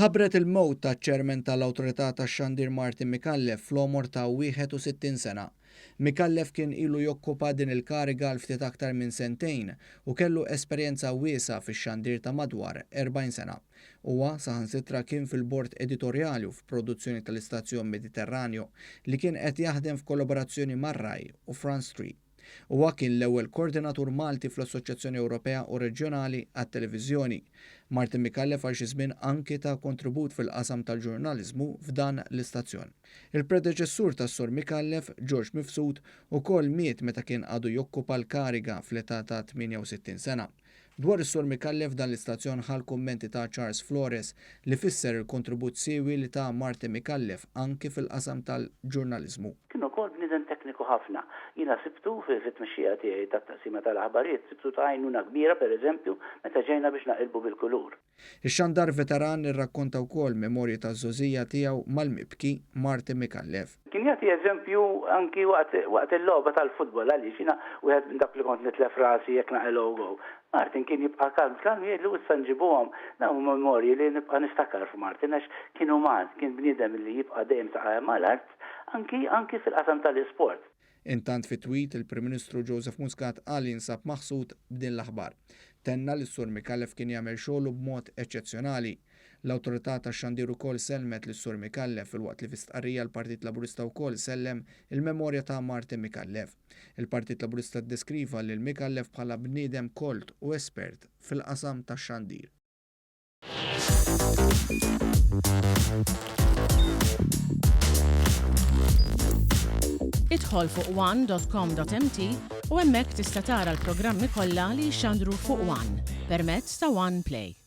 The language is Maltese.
Tħabbret il-mewt taċ-Chairman tal-Awtorità tax-Xandir Martin Micallef fl-għomor ta' 61 sena. Micallef kien ilu jokkupa din il-kariga għal ftit aktar minn sentejn u kellu esperjenza wiesgħa fix-xandir ta' madwar 40 sena. Huwa saħansitra kien fil-bord editorjali u f'produzzjoni tal-istazzjon Mediterraneo li kien qed jaħdem f'kollaborazzjoni mar-Rai u France 3. Huwa kien l-ewwel kordinatur Malti fl-Assoċjazzjoni Ewropea u Reġjonali għat-Televiżjoni. Martin Micallef għal xi żmien anki ta kontribut fil-qasam tal-ġurnaliżmu f'dan l-istazzjon. Il-predeċessur tas-Sur Micallef, George Mifsud, ukoll miet meta kien għadu jokkupa l-kariga fl-età ta' 68 sena. Dwar is-Sur Micallef dan l-istazzjon ħa l-kummenti ta' Charles Flores li fisser il-kontribut siewi li ta Martin Micallef anki fil-qasam tal-ġurnaliżmu. Kien ukoll bniedem tekniku ħafna. Jiena sibtu fit-tmexxija tiegħi tat-taqsima tal-aħbarijiet, sibtu ta' għajnuna kbira pereżempju meta ġejna biex naqilbu bil-kulur. Ix-xandar veteran irrakkonta wkoll memorji taż-żgħożija tiegħu mal-mibki Martin Micallef. Kien jagħti eżempju anki waqt il-logħba tal-futbol għaliex jiena wieħed minn dawk li kont nitlef rasi jekk naqilgħu goal. Martin kien jibqa' kalm kalm jgħidli u issa nġibuhom. Dawn huma memorji li nibqa' niftakar f'Martin għax kien uman, kien bniedem li jibqa' dejjem saqajh mal-art anki anki fil-qasam tal-isport. Intant fi tweet, il-Prim Ministru Joseph Muscat qal li jinsab maħsud b'din l-aħbar. Tenna li s-Sur Micallef kien jagħmel xogħlu b'mod eċċezzjonali. L-Awtorità tax-Xandir ukoll sellmet lis-Sur Micallef filwaqt li fi stqarrija l-Partit Laburista wkoll sellem il-memorja ta' Martin Micallef. Il-Partit Laburista ddeskriva lil Micallef bħala bniedem kolt u espert fil-qasam tax-xandir. Idħol fuq one.com.mt u hemmhekk tista' tara l-programmi kollha li jixxandru fuq One permezz ta' One Play.